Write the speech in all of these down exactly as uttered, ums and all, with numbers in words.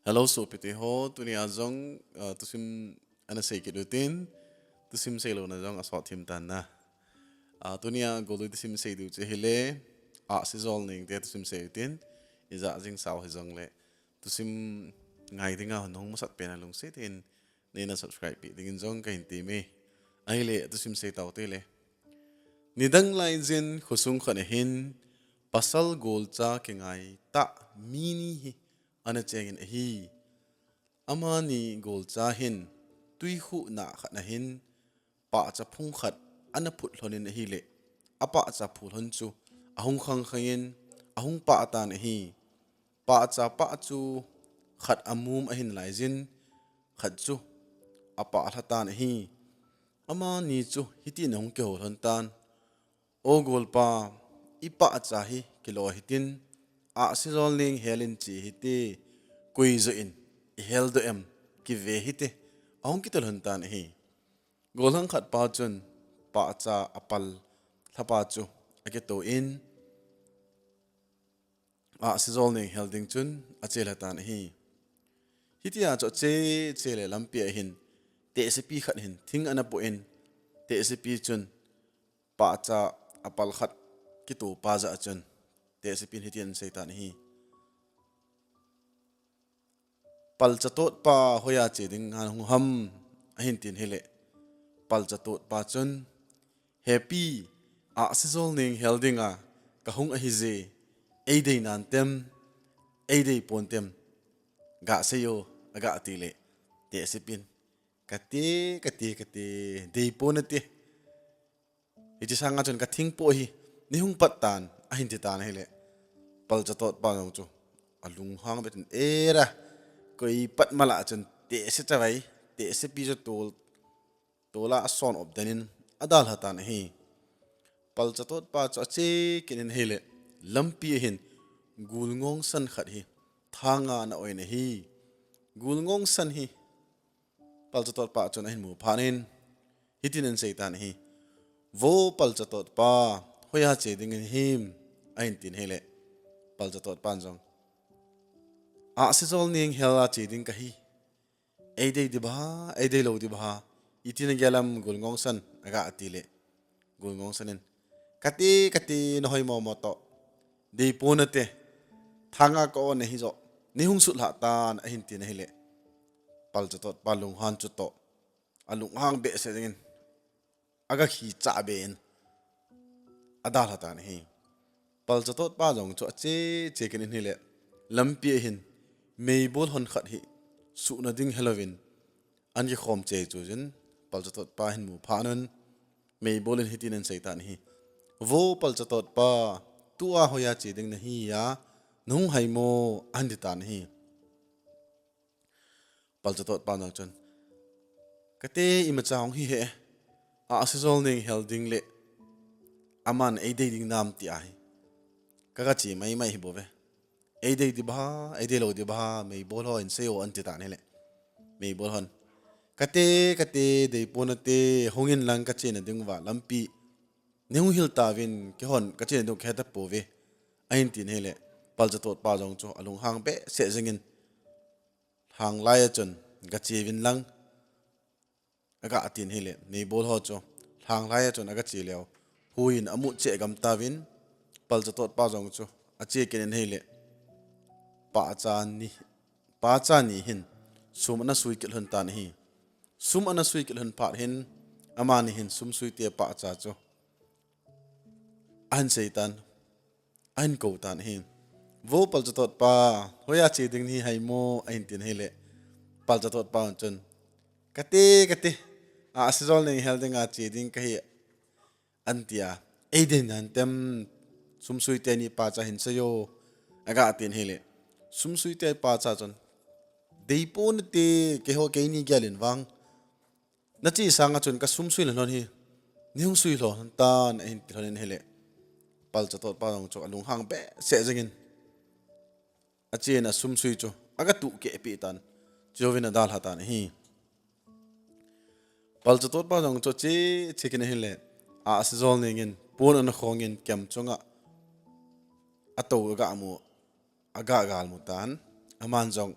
Hello, sopite ho, tunia jong, ah, thusim ana sei kit utin, thusim seilouna jong asot thim tan na. Ah, tunia golui thusim sei diu chu ahile, Ahsijolneng te thusim sei utin, ija jing sao hijongle, thusim ngai dinga hung masat pen a lungset in, neina subscribe pi dingin jong kahin teme. Ahile, thusim sei tau te le. Nidang lai jin khosung khat ahin, pasal golcha kingai tah mi ni hi ana chengin ahi. Amani golcha hin, tuikhuh na khat ahin, pahcha phung khat ana phut lhonin ahile, apahcha phut lhon chu ahung khang khangin, ahung pah tan ahi. Pahcha pah chu khat amum ahin lai jin, khat chu apah lha tan ahi. Amani chu hitin ahung kihou lhon tan. O golpa, i pahcha hi kilo hitin, Ahsijolneng hel in che hite, koi joh in i hel doh em, kive hite, ahung kiti lhon tan ahi. Gollhang khat pa chun pahcha apal lhapa chu akito in, Ahsijolneng hel ding chun ache lha tan ahi. Hitia chu ache che le lampi ahin, tehsepi khat hin thing ana poh in, tehsepi chun pahcha apal khat kitopa jah a chun, tehsepin hitin asei tan ahi. Palcha totpa, hoiya che dinga nahung ham, ahin tin ahile, palcha totpa chun, Hepi, Ahsijolneng hel dinga kahung ahije, eidei nantem, eidei pontem, gasei o, agati le, tehsepin, Kate, kate, kate, dei ponate. Hiche sanga chun kathing po hi neihung pat tan, ahin ti tan ahile, palcha totpa jong chu alunghang betin, Era, koi pat mala chun tehse chavai, tehsepi chu tol, tola ason op denin adalha tan ahi. Palcha totpa chu ache kit in ahile, lampi ahin gulngong san khat hi thanga ana oi in ahi. Gulngong san hi palcha totpa chun ahin mu phat in, hitin asei tan ahi. Vo palcha totpa, hoiya che ding nahim, ahin tin ahile, palcha totpan jong, Ahsijolneng hel a che ding kahi. Eidei ding ham, eidei lou ding ham, iti nagel em gulngong san, agati le, gulngong san in, Kate, kate, nahoimo mo toh, dei ponate, thanga ka-on ahi joh, neihung sut lha tan, ahin tin ahile, palcha totpa lunghan chu toh, alunghang behseh jengin, aga khi chah be in, adalha tan ahi. Palcha totpa jong chu ache che kit in ahile, lampi ahin meibol hon khat hi suhna ding helouvin, ana kikhom che chu jin, palcha totpa ahin mu phat un, meibol in hitin asei tan ahi. Vo palcha totpa, tua hoiya che ding nahi a, nahung hai mo, ahin ti tan ahi. Palcha totpa jong chun, Kate, imacha hung hi he, Ahsijolneng hel ding le, aman eidei ding nam ti ahi. Ka, kache mai mai hi bou ve. Eidei ding ham, eidei lou ding ham, meibol hon sei o, ahin ti tan ahile, meibol hon, Kate, kate, dei ponate, hung in lang kachena ding uva lampi neihung hil tauvin, keihon kachena ding u kahe tapouve, ahin tin ahile, palcha totpa jong chu alunghang behseh jengin, Lhang lai a chun gache uvin lang, agatin ahile, meibol ho chu lhang lai a chun agache leu, huiyin amut cheh gam tauvin, palcha totpa jong chu ache kit in ahile, pahcha ni, pahcha ni hin sum ana sui kit lhon tan ahi. Sum ana sui kit lhon phat hin, amani hin sum suite pahcha chu ahin sei tan, ahin kou tan ahi. Vo palcha totpa, hoiya che ding nahi hai mo, ahin tin ahile, palcha totpa chun, Kate, kate, Ahsijolneng hel dinga che ding kahi, ahin tia, eidei nantem, sum suite ni pahcha hin sei o, agatin ahile, sum suite pahcha chun, Dei ponate, keiho keini gel in vang, nache sanga chun kasum sui lhon hi neihung sui lhon tan, ahin ti lhonin ahile, palcha totpa jong chu alunghang behseh jengin, achena sum sui chu agatuh keh peh tan, chujouvin adalha tan ahi. Palcha totpa jong chu ache che kit in ahile, Ahsijolneng in pon ana khongin kem chunga atou agamu, agagal mu tan, aman jong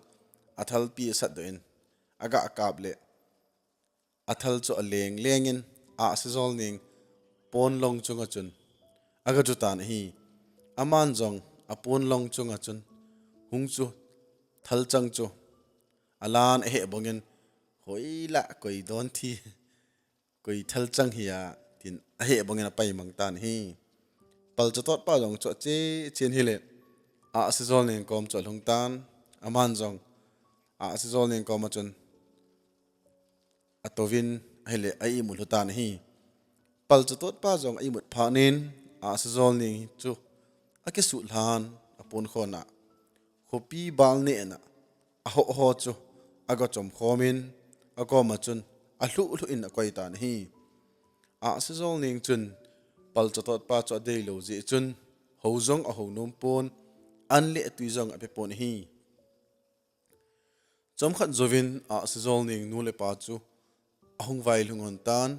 athalpi asatdoh in, aga kap le, athal chu aleng leng in, Ahsijolneng ponlong chunga chun aga chu tan ahi. Aman jong aponlong chunga chun hung chu thalchang chu alan aheh bang in, hoilah koi don thi, koi thalchang hi a, tin aheh bang in apaimang tan ahi. Palcha totpa jong chu ache chen hile, Ahsijolneng kom chu alhung tan, aman jong Ahsijolneng kom a chun atouvin ahile a-imut lhu tan ahi. Palcha totpa jong a-imut phat in, Ahsijolneng chu akisuh lhan aponkhon a, khopi bal neh na ahoh ho chu aga chom khom in, akom a chun alhuh lhuh in akoi tan ahi. Ahsijolneng chun palcha totpa chu adei lou jeh chun, hou jong ahou nom pon, an le tui jong ape pon ahi. Chomkhat jouvin Ahsijolneng nu le pa chu ahung vailhung lhon tan,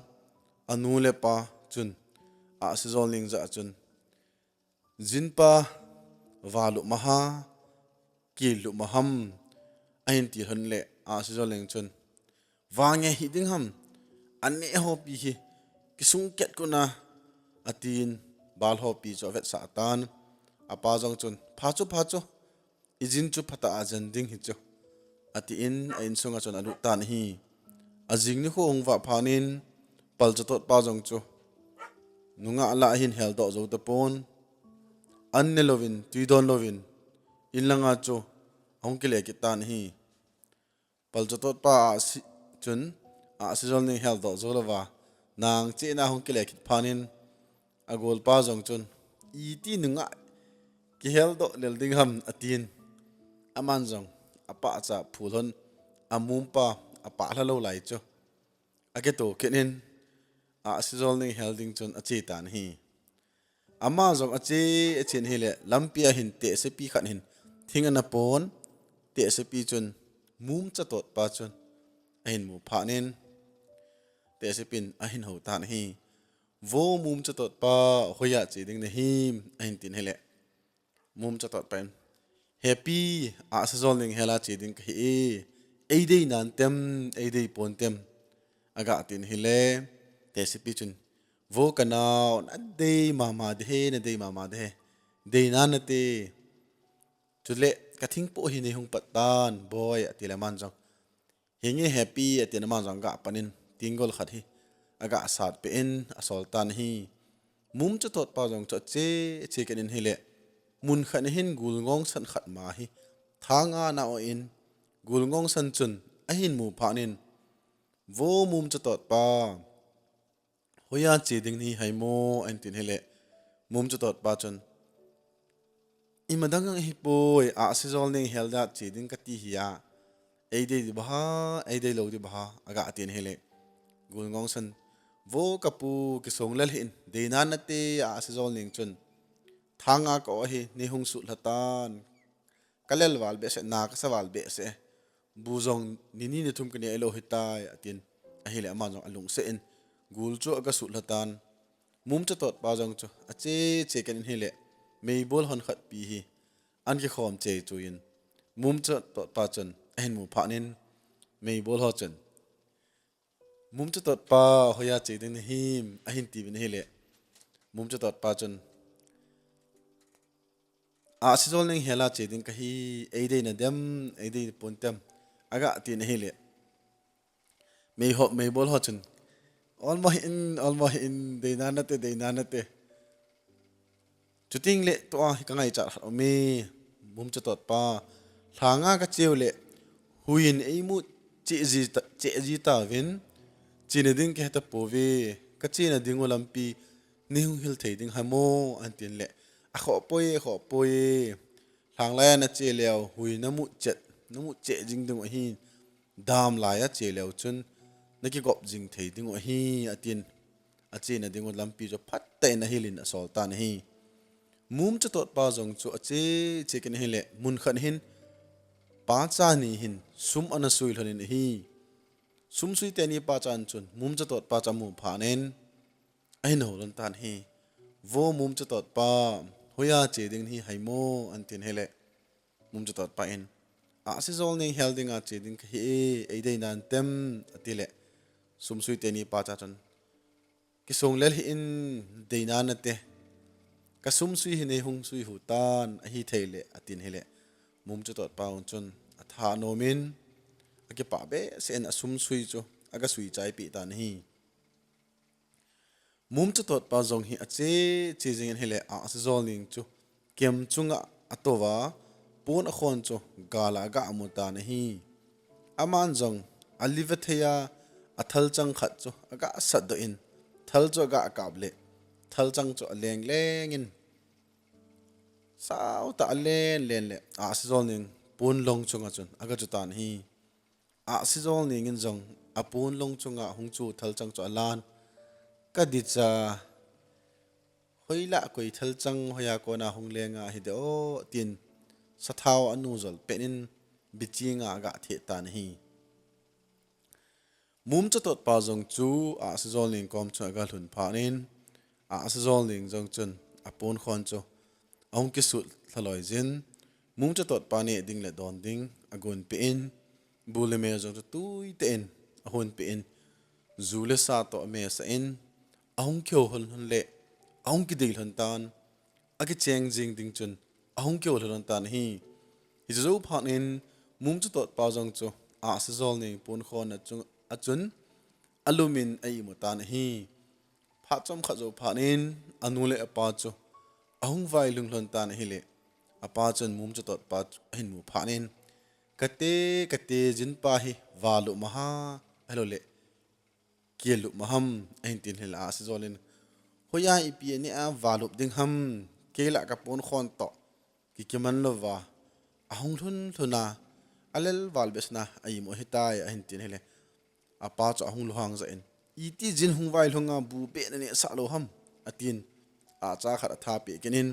anu le apa chun Ahsijolneng jah a chun, "Jinpa, valup ma ham, kilup ma ham?" ahin ti lhon le, Ahsijolneng chun, "Vang nge hi ding ham, aneh hopi hi, kisung ket kuna," atin, bal hopi chu avetsah tan. Apa jong chun, "Pha chu, pha chu, ijin chu phatah a jen ding hi chu," atin, a-insunga chun alut tan ahi. Ajing nikho hung vah phat in, palcha totpa jong chu nungah lah a ahin heldoh jou tapon, an ne louvin, tui don louvin, in langa chu ahung kile kit tan ahi. Palcha totpa Ahsi chun, Ahsijolneng heldoh jou louva, nang cheh na ahung kile kit phat in, agolpa jong chun, "Iti nungah kiheldoh lel ding ham?" atin. Aman jong apahcha phul lhon, amumpa apah lha lou lai chu akitoh kit in, Ahsijolneng hel ding chun ache tan ahi. Ama jong ache, achen hile, lampi a hin tehsepi khat hin thing ana pon, tehsepi chun mumcha totpa chun ahin mu phat in, tehsepin ahin hou tan ahi. "Vo mumcha totpa, hoiya che ding nahim?" ahin tin hile, mumcha totpa in, "Hepi, Ahsijolneng hela che ding kahi e, eidei nan tem, eidei pon tem?" aga tin hile, tehsepi chun, "Vo kanao, nadei mama ding ahi, nadei mama ding ahi, dei nan nate. Chule kathingpoh hi neihung pat tan, boi," ati le aman jong, "Hinge hepi," atin aman jong aga pan in, tinggol khat hi aga sat peh in asol tan ahi. Mumcha totpa jong chu ache, ache kit in hile, mun khat a hin gul ngongsan khat ma hi thanga ana o in, gul ngongsan chun ahin mu phat in, "Vo mumcha totpa, hoiya che ding nahi ham?" ahin tin hile, mumcha totpa chun, "Ima dang ahipoi, Ahsijolneng hel a che ding kati hi a, eidei ding ham, eidei lou ding ham?" aga tin hile, gul ngongsan, "Vo kapu, kisong lel hih in, dei nan nate, Ahsijolneng chun thanga ka o hi neihung sut lha tan, kalel val behseh, na kasa val behseh, bu jong ni ni ni thum kaneh lou hitai," atin. Ahile ama jong alungset in gul chu aga sut lha tan. Mumcha totpa jong chu ache, che kit in hile, meibol hon khat pi hi ana kikhom cheh cheh in, mumcha totpa chun ahin mu phat in, meibol ho chun, "Mumcha totpa, hoiya che ding nahim?" ahin tiuvin hile, mumcha totpa chun, "Ahsijolneng hela che ding kahi, eidei nadem, eidei pon tem?" aga tin ahile, mei ho, meibol ho chun, "Olmo hih in, olmo hih in, dei nan nate, dei nan nate. Chuting le tua hi kangaichat khat aume, mumcha totpa, lhanga kache u le, huiyin eimu cheh ji ta, cheh ji tauvin, chena ding kahe tapouve, kachena ding u lampi neihung hil thei ding ham?" ahin tin le, "Akhoh poi, akhoh poi. Lhanglai a nache leu, hui namu chet, namu cheh jing ding u ahi. Dam lai a che leu chun nakigop jing thei ding u ahi," atin, achena ding u lampi chu phatah in ahil in asol tan ahi. Mumcha totpa jong chu ache, che kit in hile, mun khat hin pacha ni hin sum ana sui lhon in ahi. Sum sui teni pacha chun mumcha totpa chu amu phat in, ahin hou lhon tan ahi. "Vo mumcha totpa, hoiya che ding nahi ham?" ahin tin hile, mumcha totpa in, Ahsijolneng hel dinga che ding kahi e, ei deinan tem, ati le, sumsui teni pa cha chun, kisong lel hih in, deinan nate, ka sumsui hi nei hung sui hu tan, ahi thei le, atin hile, Mumcha Totpa jong chun atha nom in, akipah behseh in asumsui chu aga sui chai peh tan ahi. Mumcha Totpa jong hi ache che jing in hile, Ahsijolneng chu kem chunga atou va, pon akhon chu gal a aga mu tan ahi. Aman jong alive thei a, athalchang khat chu aga satdoh in, thal chu aga kap le, thalchang chu aleng leng in, sao tah a alen alen le, Ahsijolneng pon long chunga chun aga chu tan ahi. Ahsijolneng in jong apon long chunga hung chu thalchang chu alan, ka dicha, hoilah koi thalchang hoiya kona hung lenga hi de o, tin sathao anu jol pet in bichinga aga theh tan ahi. Mumcha Totpa jong chu Ahsijolneng kom chu aga lhun phat in, Ahsijolneng jong chun apon khon chu ahung kisut lhaloi jin, Mumcha Totpa neh ding le don ding agon peh in, bu le mel jong chu tui tah in ahon peh in, ju le sa toh amesah in, ahung kihou lhon lhon le, ahung kidei lhon tan, akicheng jing ding chun, ahung kihou lhon lhon tan ahi. Hiche jou phat in, Mumcha Totpa jong chu Ahsijolneng pon khon a chung, achun, alum in a-imu tan ahi. Phat chomkhat jou phat in, anu le apa chu ahung vailhung lhon tan ahile, apa chun Mumcha Totpa chu ahin mu phat in, kate, kate, jin pa hi valup ma ham, ahilou le, kilup ma ham, ahin tin hile, Ahsijolneng in, hoiya ipi aneh a valup ding ham, kei lah ka pon khon toh kikiman louva, ahung lhun lhun a, alel val behseh in a-imu ahitai, ahin tin hile, apa chu ahung lunghang jeh in, iti jin hung vailhung a bu beh naneh sah lou ham, atin, acha khat atha peh kit in,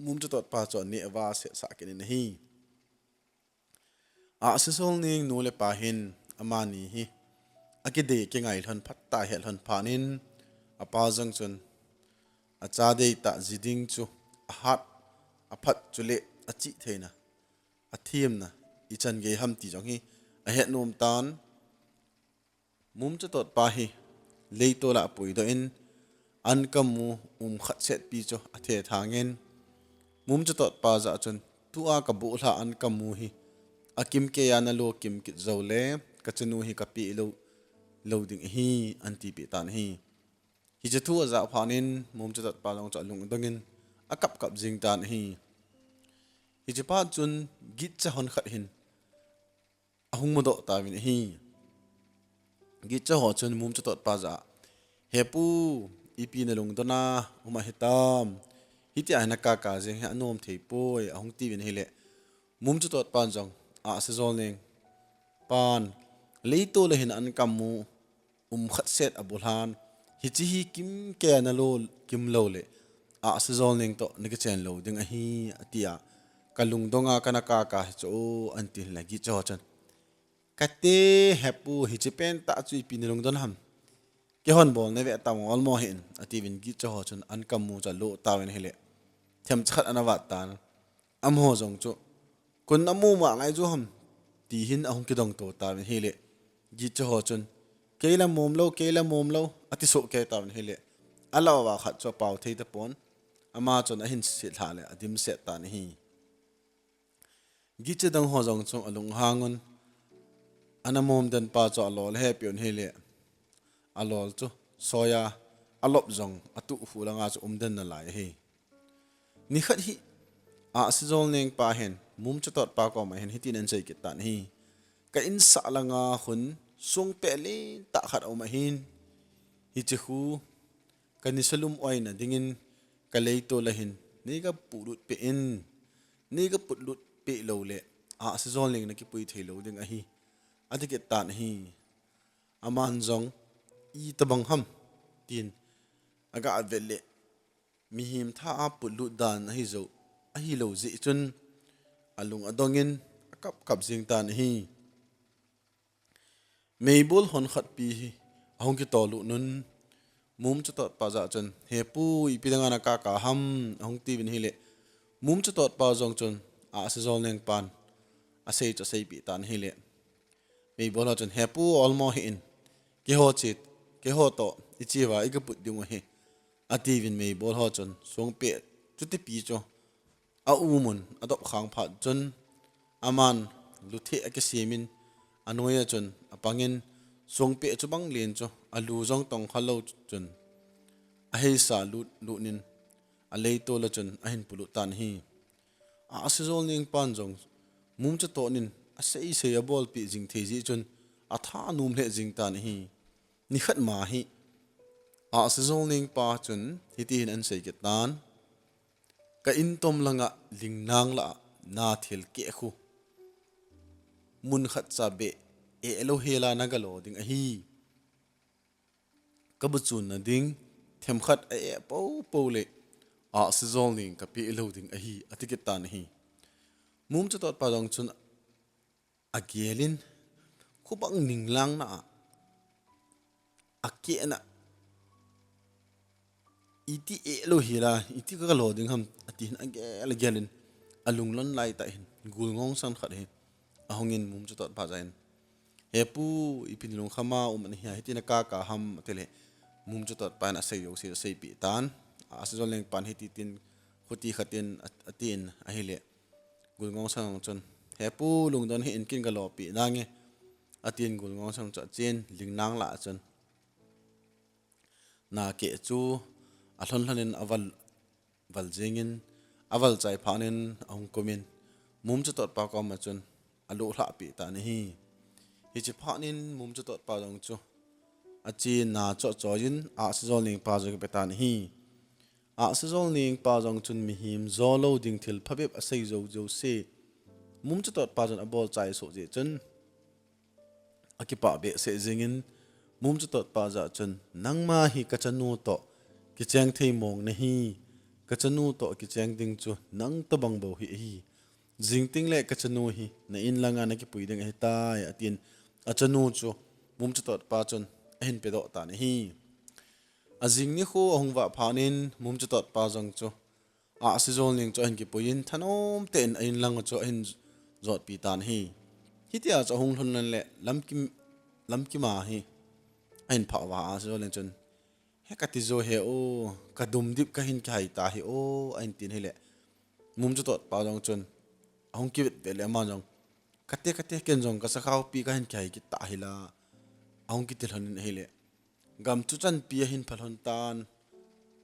Mumcha Totpa chu aneh ava setsah kit in ahi. Ahsijolneng nu le pa hin amani hi akidei kingai lhon phat tah a ahet lhon phat in, apa jong chun acha deitah ji ding chu ahat, aphat chule achih theina, athemna ichan gei ham ti jong hi ahet nom tan. Mumcha Totpa hi leitol a apuidoh in, ankam u um khat setpi chu athethang in, Mumcha Totpa jah chun, tua kabuhlha ankam u hi akim keiya nalo kim kit jou le, kachanu hi kapeh lou, lou ding ahi, ahin tipeh tan ahi. Hiche thu ajah phat in, Mumcha Totpa jong chu alung adong in, akap kap jing tan ahi. Hiche phat chun, gitcha hon khat hin ahung mudoh tauvin ahi. Gitcha ho chun Mumcha Totpa jah a, he pu, ipi nalungdon a um ahitam, hitia hi nakaka jeng hi anom thei poi, ahung tiuvin ahile, Mumcha Totpan jong, Ahsijolneng pan leitol a hin ankam u um khat set abuhlhan, hiche hi kim keiya nalo kim lou le, Ahsijolneng toh nakichen lou ding ahi, atia, kalungdong a kana kaka hi chu, ahin tin le, gitcha ho chun, kate, he pu, hiche pentah chu ipi nalungdon ham, keihon bol nave tang olmo hih in, atiuvin gitcha ho chun ankam u chu alo tauvin ahile, themcha khat ana vat tan, amaho jong chu, kon namu ma lai ju ham, ti hin ahung kidong to tauvin ahile, gitcha ho chun, kei la mom lou, kei la mom lou, ati soh kei tauvin ahile, alah uva khat chu apao thei tapon, ama chun ahin silhah le adimset tan ahi. Gitcha dang ho jong chu alunghang un, ana mom den pa chu alol ahepeh un ahile, alol chu soiya, alop jong atuh hu langa chu umden nalai ahi. Nikhat hi, Ahsijolneng pa hin Mumcha Totpa koma hin hitin ahin sei kit tan ahi. Ka insah langa khun songpeh lentah khat aum ahin, hiche khu kanisa lum oina dingin kaleitol a hin nei kaputlut peh in, nei kaputlut peh lou le, Ahsijolneng nakipui thei lou ding ahi, ati kit tan ahi. Aman jong, itobang ham, tin aga vet le, mihem tha a putlut dan ahi jou, ahilou jeh chun, alung adong in akap kap jing tan ahi. Meibol hon khatpi hi ahung kitol lut un, Mumcha Totpa jah chun, he pu, ipi danga nakaka ham, ahung tiuvin ahile, Mumcha Totpa jong chun, Ahsijolneng pan asei chu aseipeh tan ahile, meibol ho chun, "He pu, olmo hih in, keiho che, keiho toh iche uva ikaput diu ahi," atiuvin meibol ho chun songpeh chutipi chu aumun adop khang phat chun, aman lutheh akisemin anoiya chun apangin, songpeh chu bang len chu alu jong tong khalou chun aheisa lut, lutnin aleitol a chun ahin polut tan ahi. Ahsijolneng pan jong Mumchatoh nin aseisei abolpeh jing thei jeh chun athanom lheh jing tan ahi. Nikhat ma hi Ahsijolneng pa chun hitihin ahin sei kit tan, "Ka intom langa lingnang lah a nathel keh khu mun khatcha beh ehlou hela nagalo ding ahi. Kabuchunna ding themkhat a-eh poupou le Ahsijolneng kapeh lou ding ahi," ati kit tan ahi. Mumchatoh pa jong chun agelin, "Khubang lingnang lah a akehna iti ehlou hela, iti kagalo ding ham," atihin agel agelin, alunglon laitah hin gul ngongsan khat hi ahungin Mumchatoh pa jah in, "He pu, ipi nalungkhama um nahia, hiti nakaka ham?" atile, Mumchatoh pan asei jouse aseipeh tan. Ahsijolneng pan hititin khuti khatin a-, atin ahile, gul ngongsan jong chun, "He pu, lungdon hih in, kin galopi nange," atin gul ngongsan chu achen, lingnang lah a chun nakeh chu alhon lhonin aval, val jingin, aval chai phatnin ahung kumin, Mumchatoh pa koma chun alohlhahpeh tan ahi. Hiche phatnin Mumchatoh pa jong chu achena chu achoiyin Ahsijolneng pa jong kipe tan ahi. Ahsijolneng pa jong chun mihem jolou ding thil phabep asei jou jouse Mumchatoh pa chun abol chai soh jeh chun akipah behseh jingin, Mumchatoh pa jah chun, "Nangma hi kachanu toh kicheng thei mong nahi, kachanu toh kicheng ding chu nang tobang bou hi ahi. Jing tengle kachanu hi na-in langa nakipui ding ahitai," atin, achanu chu Mumchatoh pa chun ahin pedoh tan ahi. Ajing nikho ahung vah phatnin Mumchatoh pa jong chu Ahsijolneng chu ahin kipuiyin, thanom tah in a-in langa chu ahin jotpi tan ahi. Hitia chu ahung lhun lhon le lamkim, lamkima hi ahin phah uva, Ahsijolneng chun, "He kati jo he o, kadum dip kahin kihai ta hi o," ahin tin ahile, Mumchatoh pa jong chun ahung kivet vet le ama jong, "Kate, kate, ken jong kasakhaopi kahin kihai kit ta hi la," ahung kiti lhonin ahile, gam chu chanpi ahin pha lhon tan,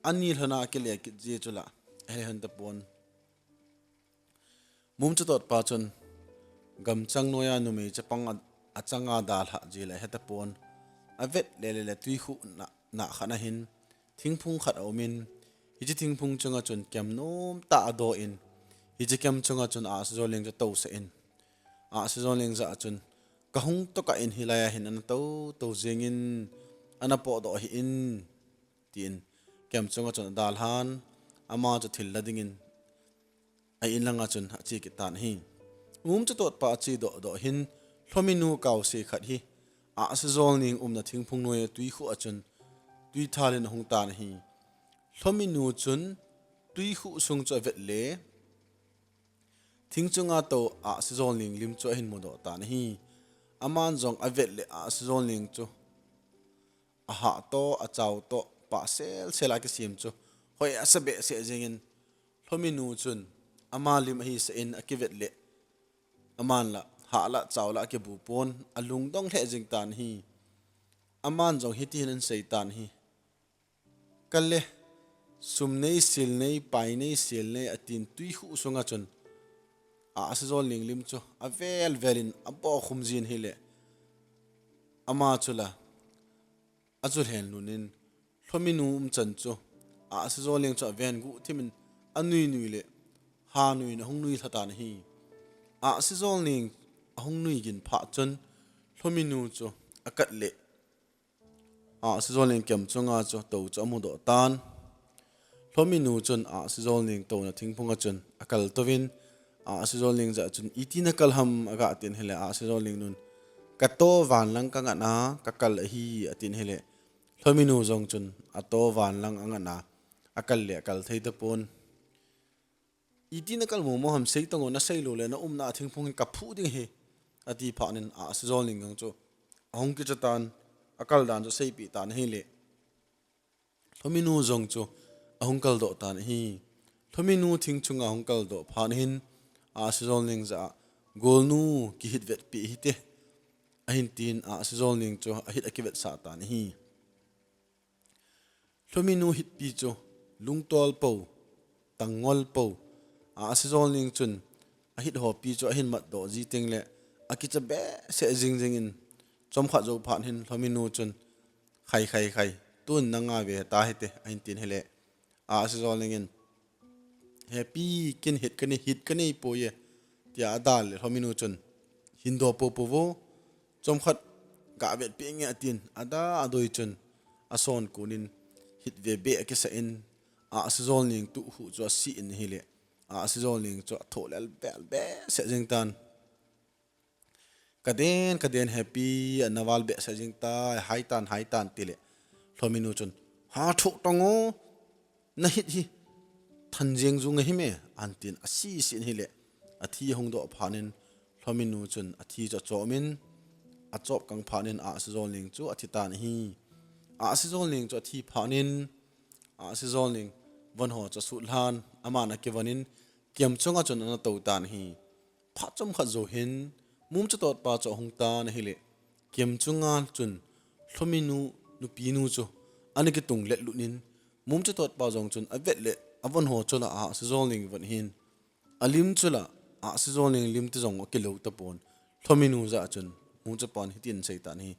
ani lhona akile kit jeh chu la, ahile lhon tapon. Mumchatoh pa chun gamchang noiya numei chapang a, achanga dalhah jeh la ahe tapon. Avet le le le tuikhuh na, na khat ahin, thingphung khat aumin, hiche thingphung chunga chun kem nomtah adoh in, hiche kem chunga chun Ahsijolneng chu atousah in, Ahsijolneng jah a chun, "Kahung tokah in hilai a hin ana tou tou jingin, ana potdoh hih in," tin kem chunga chun adalhan, ama chu thil la dingin a-in langa chun ache kit tan ahi. Mumchatoh pa ache doh doh hin, Lhominu kaose khat hi Ahsijolneng umna thingphung noiya tuikhuh a chun tui thalin ahung tan ahi. Lhominu chun tuikhuh sung chu avet le, thing chunga tou Ahsijolneng lim chu ahin mudoh tan ahi. Aman jong avet le Ahsijolneng chu ahah toh, achao toh, pah sel sel a kisem chu hoi asa behseh jingin, Lhominu chun ama lim ahisah in akivet le, aman la hah la chao la akibu pon, alungdong lheh jing tan ahi. Aman jong hitihin ahin sei tan ahi. Kale, sum nei, sil nei, pai nei, sel nei, atin tuikhuh sunga chun Ahsijolneng lim chu avel velin abohkhum jin ahile, ama chu la achu lhen lhun in, Lhominu umchan chu Ahsijolneng chu aven guh thimin anui nui le, ha nui in ahung nui lha tan ahi. Ahsijolneng ahung nui gin phat chun Lhominu chu akat le, Ahsijolneng kem chunga chu tou chu amudoh tan. Lhominu chun Ahsijolneng touna thingphunga chun akal touvin, Ahsijolneng jah a chun, "Iti nakal ham?" aga tin ahile, Ahsijolneng nun, "Kato vanlang kangat a kakal ahi," atin ahile, Lhominu jong chun ato vanlang angat a akal le akal thei tapon. Iti nakal momo ham, sei tang o, nasei lou le na umna a thingphung hi kaphu ding ahi, ati phat in Ahsijolneng jong chu ahung kicha tan, akal dan chu aseipi tan ahile, Lhominu jong chu ahung kaldoh tan ahi. Lhominu thing chunga ahung kaldoh phat in Ahsijolneng jah a, "Golnu, kihit vetpi hite," ahin tin Ahsijolneng chu ahit akivetsah tan ahi. Lhominu hitpi chu lungtol po, tangngol po, Ahsijolneng chun ahit hopi chu ahin matdoh ji teng le akicha behseh jing jing in, chomkhat jou phat in Lhominu chun, "Khai, khai, khai, tun nanga ve ta hite," ahin tin ahile, Ahsijolneng in, "Hepi, ken hit kanei, hit kanei poi e," tia adal le Lhominu chun, "Hin do popo vo, chomkhat ga vetpi nge," atin ada adoi chun ason kun in hit ve be akisah in, Ahsijolneng tuh hu chu asi in ahile, Ahsijolneng chu athoh lel bel behseh jing tan. "Kaden, kaden, Hepi, ana val behseh jing ta, hai tan, hai tan," tile, Lhominu chun, "Ha, thoh tang o, nahit hi than jeng jung ahi me," ahin tin asi si in ahile, athi ahung doh phat in Lhominu chun athi chu achom in, achop kang phat in Ahsijolneng chu athi tan ahi. Ahsijolneng chu athi phat in Ahsijolneng von ho chu asut lhan, aman akivon in kem chunga chun ana tou tan ahi. Phat chomkhat jou hin Mumchatotpa chu ahung tan ahile, kem chunga chun Lhominu nupinu chu ana kitung let lut in, Mumchatotpa jong chun avet le avon ho chu la Ahsijolneng von hin, alim chu la Ahsijolneng lim ti jong akilou tapon, Lhominu jah a chun Mumchatotpan hitin asei tan ahi,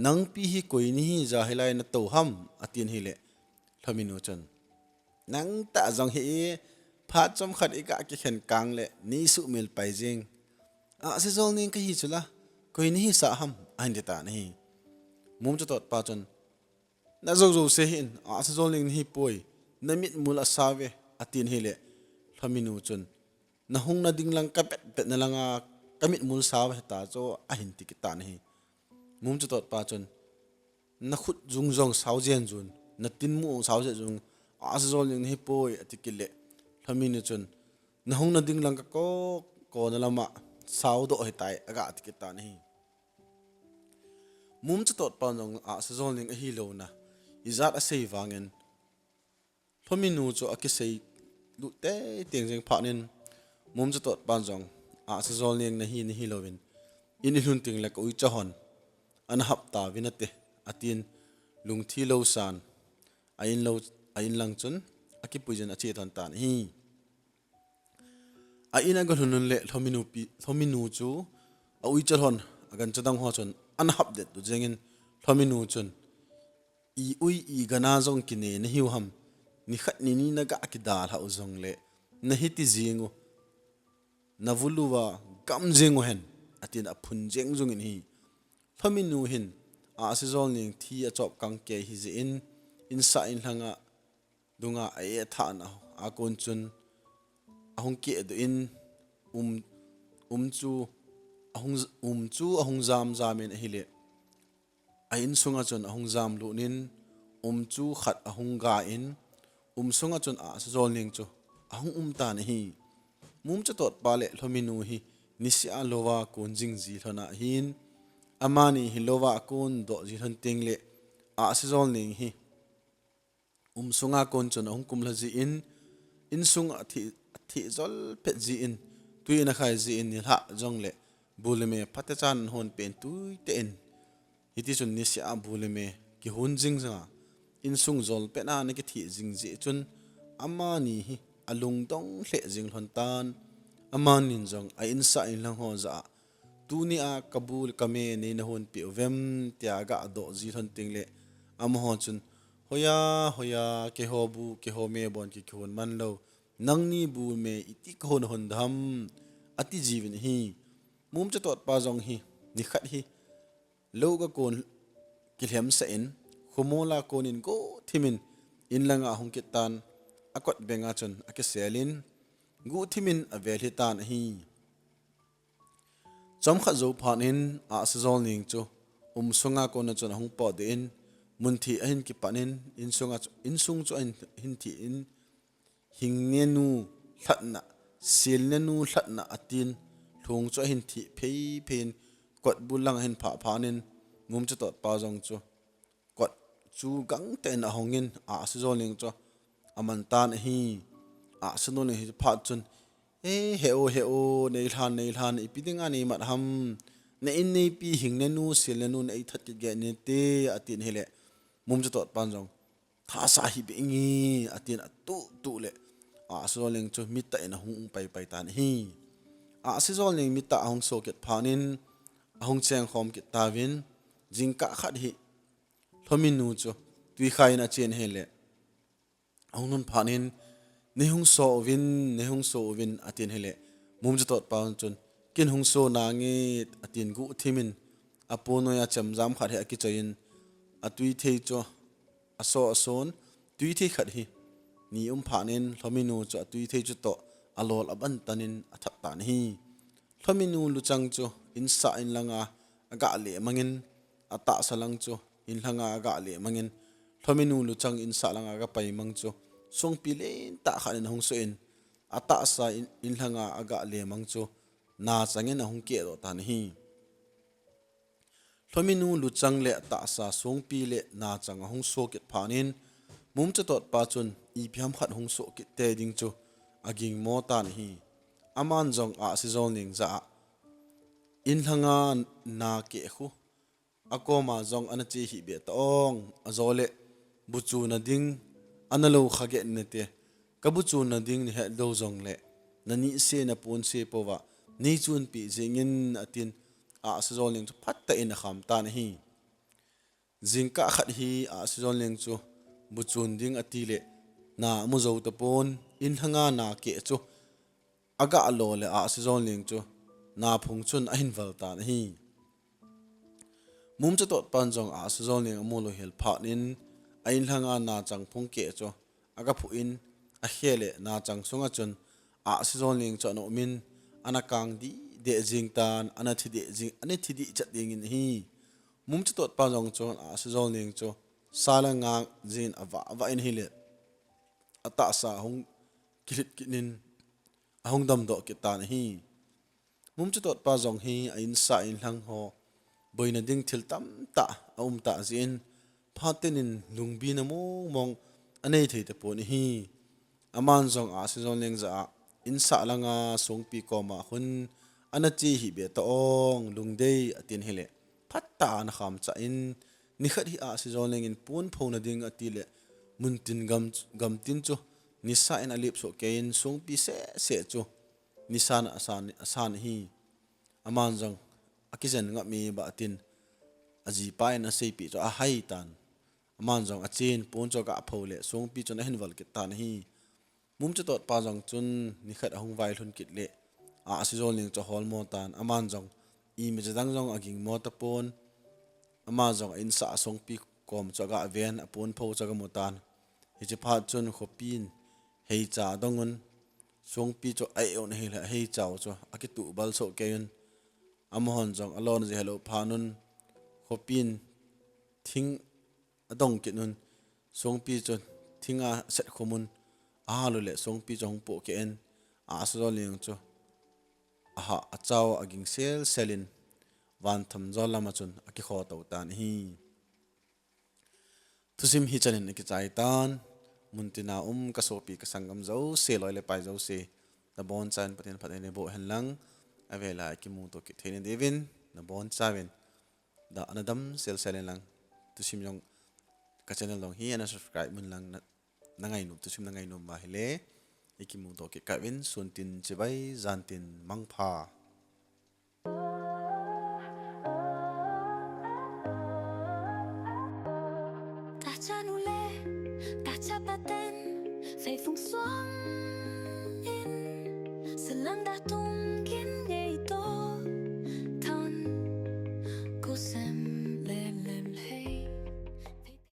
"Nangpi hi koi nahi, ijat hilai natou ham?" atin ahile, Lhominu chun, "Nang tah jong hi, phat chomkhat iga kikhen kang le neisuhmil pai jing. Ahsijolneng kahi chu la, koi nahisah ham?" ahin ti tan ahi. Mumchatotpa chun, "Najou jouse hin, Ahsijolneng nahi poi, namitmul asao ve," atin ahile, Lhominu chun, "Nahung nading lang kavet vet na langa kamitmul sao hita chu," ahin ti kit tan ahi. Mumchatotpa chun, "Nakhut jung jong sao jen jun, natin mu jong sao jen jun, Ahsijolneng nahi poi," ati kit le, Lhominu chun, "Nahung nading lang kako, kona lama sao doh hitai," aga ti kit tan ahi. Mumchatotpa jong Ahsijolneng ahilouna ijat asei vangin, Lhominu chu akisei lut tei teng jeng phat in, Mumchatotpa jong, "Ahsijolneng nahi, nahi louvin, in ilhun teng le ka uicha hon ana hap tauvin ate," atin, lungthim lou san, a in lou, a in lang chun akipui jin ache ton tan ahi. A in aga lhun un le Lhominu pi, Lhominu chu a uicha hon, agancha dang ho chun ana hap det lut jeng in, Lhominu chun, "I ui i gana jong kine nahiu ham, nikhat nini naga kidalhah u jong le, nahiti jing u, navul uva gam jing u hen," atin aphun jeng jung in ahi. Lhominu hin Ahsijolneng thi achop kang kei ahi jeh in, insah inlhanga dunga a-eh thahna a kon chun ahung kehdoh in, um, um chu ahung, um chu ahung jam jam in ahile, a insunga chun ahung jam lut in, um chu khat ahung ga in, um sunga chun Ahsijolneng chu ahung um tan ahi. Mumchatotpa le Lhominu hi niseh a louva kon jing ji lhon ahin, amani hi louva kon doh ji lhon teng le Ahsijolneng hi um sunga kon chun ahung kumlha jin, insung athi, athi jol phet jin, tui in akhai jin, nilhah jong le bu le me phatechan hon pen tui tah in, hiti chun niseh a bu le me kihon jing jing a, insung jol pet a ana kithi jing jeh chun, amani hi alungdong lheh jing lhon tan, amanin jong a insah inlhang ho jah a, "Tunia ka bu le ka me nei nahon peh uvem?" tia aga doh ji lhon teng le, amaho chun, "Hoiya, hoiya, keiho bu, keiho me bon kikihon man lou, nangni bu me iti kahon hon dem?" ati jiuvin ahi. Mumchatotpa jong hi, nikhat hi, lou ga kon kilhem sah in, khomol a kon in guhthim in, in langa ahung kit tan, akot beng a chun akisel in, guhthim in avel hih tan ahi. Chomkhat jou phat in Ahsijolneng chu um sunga kona chun ahung potdoh in, munthi ahin kipan in, insung a chu, insung chu ahin, ahin thi in, hingnenu lhatna Silnenu lhatna atin, lhung chu ahin thih phei phei in, kot bul lang ahin phah phat in, Mumcha Totpa jong chu kot chu gangtah in ahong in, Ahsi Jolneng chu aman tan ahi. Ahsi Jolneng hi phat chun, "E, he o, he o, nei lhan, nei lhan, ipi dinga nei mat ham? Na in neipi hingnenu, silnenu nei that kit gei nate," atin ahile, Mumcha Totpan jong, "Thasa hih beh inge," atin atuh tuh le, Ahsi Jolneng chu mitah in ahung um pai pai tan ahi. Ahsi Jolneng mitah ahung so kit phat in, ahung cheng khom kit tauvin, jingkah khat hi, Lhominu chu tuikhai in achen ahile, ahung lhun phat in, "Nei hung so uvin, nei hung so uvin," atin ahile, Mumcha Totpan chun, "Ken hung so nange," atin guhthim in, apu noiya chemjam khat hi akichoi in, atuithei chu aso ason, tuithei khat hi ni um phat in, Lhominu chu atuithei chu toh alol aban tan in athap tan ahi. Lhominu luchang chu insah in langa agah le mangin, atahsa lang chu in langa agah le mangin, Lhominu luchang insah langa aga pai mang chu songpi lentah khat in ahung so in, atahsa in, in langa agah le mang chu nachang in ahung kehdoh tan ahi. Lhominu luchang le atahsa songpi le nachang ahung so kit phat in, Mumcha Totpa chun ipi ham khat hung so kit tei ding chu agingmo tan ahi. Aman jong Ahsi Jolneng jah a, "In langa na keh khu akoma jong ana che hih beh ta ong, ajole buchuna ding ana lo kha gei nate, ka buchuna ding nahet lou jongle, na nise na ponse pouva nei chunpi jingin," atin, Ahsi Jolneng chu phatah in akham tan ahi. Jingkah khat hi Ahsi Jolneng chu buchun ding ati le, na amu jou tapon, in langa na keh chu agah lo le Ahsi Jolneng chu na phung chun ahin val tan ahi. Mumcha Totpan jong Ahsi Jolneng amu lou hel phat in, a in langa nachang phung keh chu aga phuh in, akhe le nachang sunga chun Ahsi Jolneng chu ana um in, ana kang dih deh jing tan, ana thi deh jing, ana thi dih chat ding in ahi. Mumcha Totpa jong chun Ahsi Jolneng chu sala ngang jin avah vah in ahile, atahsa ahung kilhit kit in, ahung damdoh kit tan ahi. Mumcha Totpa jong hi a insah in lhang ho boina ding thil tamtah aum tah jeh in, phaten in lungbina mong mong anei thei tapon ahi. Aman jong Ahsi Jolneng jah a, "Insah langa songpi koma khun ana che hih beh ta ong, lungdei," atin ahile, phatah in akham chah in, nikhat hi Ahsi Jolneng in pon phona ding ati le, muntin gam, gamtin chu nisa in alep soh kei in, songpi seh seh chu nisa in asan, asan ahi. Aman jong akijen ngap mi bah tin, ajipa in aseipeh chu ahai tan. Aman jong achen, pon chu aga pho le, songpi chun ahin val kit tan ahi. Mumcha Totpa jong chun nikhat ahung vailhun kit le, Ahsi Jolneng chu aholmo tan. Aman jong imacha dang jong agingmo tapon. Ama jong a insah songpi kom chu aga ven, apon pho chu aga mu tan. Hiche phat chun khopin heicha adong un, songpi chu a-eh un ahile, heicha u chu akituh bal soh kei un. Amahon jong alona jeh helou phat un, khopin thing adong kit un, songpi chu thinga set khum un, ahal u le songpi chu ahung pohkeh in, Ahsi Jolneng chu aha, acha u aging sel sel in, vantham jol lama chun akikho to tan ahi. Thusim hichan in akichai tan, muntina um kasopi kasanggam jouse, loi le pai jouse, nabonchauvin Pathen phatthei neiboh hen lang, avela ikimuto kit thei na diuvin, nabonchauvin da, ana dam sel sel hen lang, thusim jong ka channel jong hi ana subscribe un lang, na, nangainom, thusim nangainom uva ahile, ikimuto kit kah uvin, sun tin chibai, jan tin mangpha. Tahcha nu le, tahcha pa ten, feifung suang in, salam da tu